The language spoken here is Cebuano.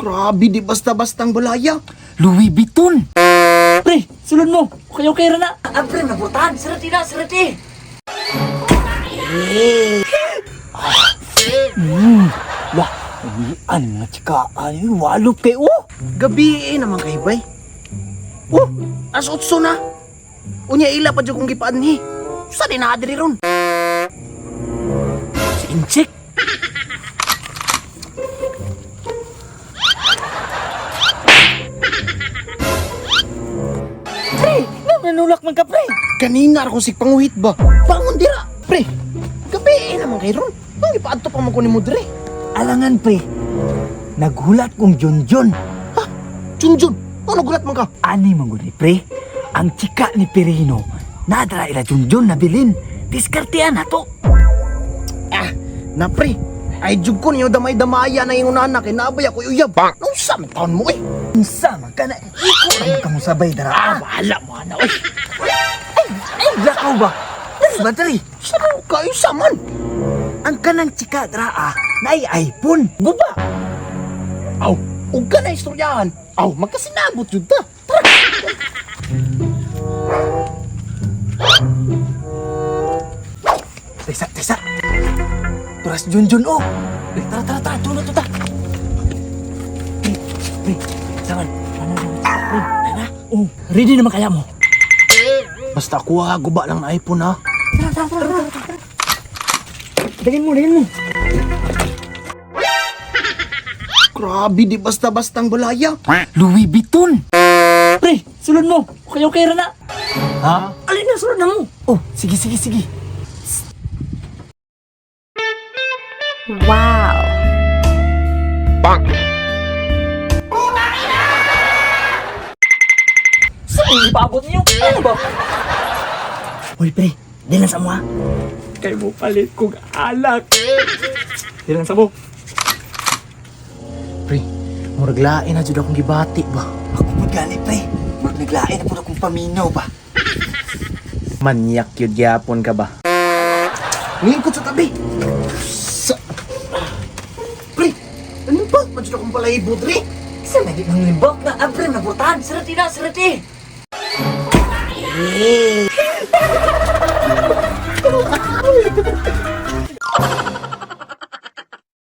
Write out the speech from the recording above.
Grabe, di basta-bastang balaya. Louis Vuitton. Pre, sulod mo. Okay, okay ra na. Ah, pre, naburtahan. Sarati na, sarati. Lah, ano nga chika, ano walop kay oh. Gabi eh naman kay bay. Oh, as 8 na. Unya ila pa jud kong gipaanhi. Sa di na diri ron? Si Inchik. Pre, nananulak man ka, pre. Kanina ra ko sig panguhit ba? Bangon dira, pre. Gabi eh naman kay ron. Nung gipaadto pa man ko nimo diri. Alangan pre. Naghulat kong Junjun. Ha? Junjun, ano gulat man ka? Ani man gud ni pre. Ang chika ni Perino, nadara ila Junjun na bilin. Diskartean na to. Ah, na pre. Ay jud ko niyo damay-damaya na yung anak kay naabay ako uyab. Unsa man taon mo eh? Unsa man ka na, iko ra man ka mosabay dara. Ah, bahala mo ana oy. Ay, ay, lakaw ba? Dali ba, dali? Sa man kayo sa man? Ang kanang chika dara ah, naay iPhone. Guba. Aw, ug ka na istoryahan. Aw, magkasinabot jud ta. Tara. Tesa, tesa. Turas Junjun oh. Eh, tara, tara, tara, tulad to ta. Pre, pre, saman. Ano na, pre, nana. Oh, ready naman kaya mo? Basta kuha guba lang na iPhone ha. Tara, tara, tara, tara, tara. Dagin mo, dagin mo. Grabe, di basta-bastang balaya. Louis Vuitton. Pre, sulod mo. Okay, okay ra na. Ha? Alin na, sulod na mo. Oh, sige, sige, sige. Wow. Saan ipaabot niyo? Ano ba? Hoy, pre, di lang sa mo ha. Kay mo palit kong alak. Di lang sa mo. Pre, murag lain na jud akong gibati ba. Ako po gani, pre. Murag naglain na po akong paminaw ba. Manyak yun gyapon ka ba? Nilingkod sa tabi. Sa... Pre, ano ba? Madyo akong balahibo, dre. Sa lagi ng limbak na abre na burtahan. Sarati na, sarati.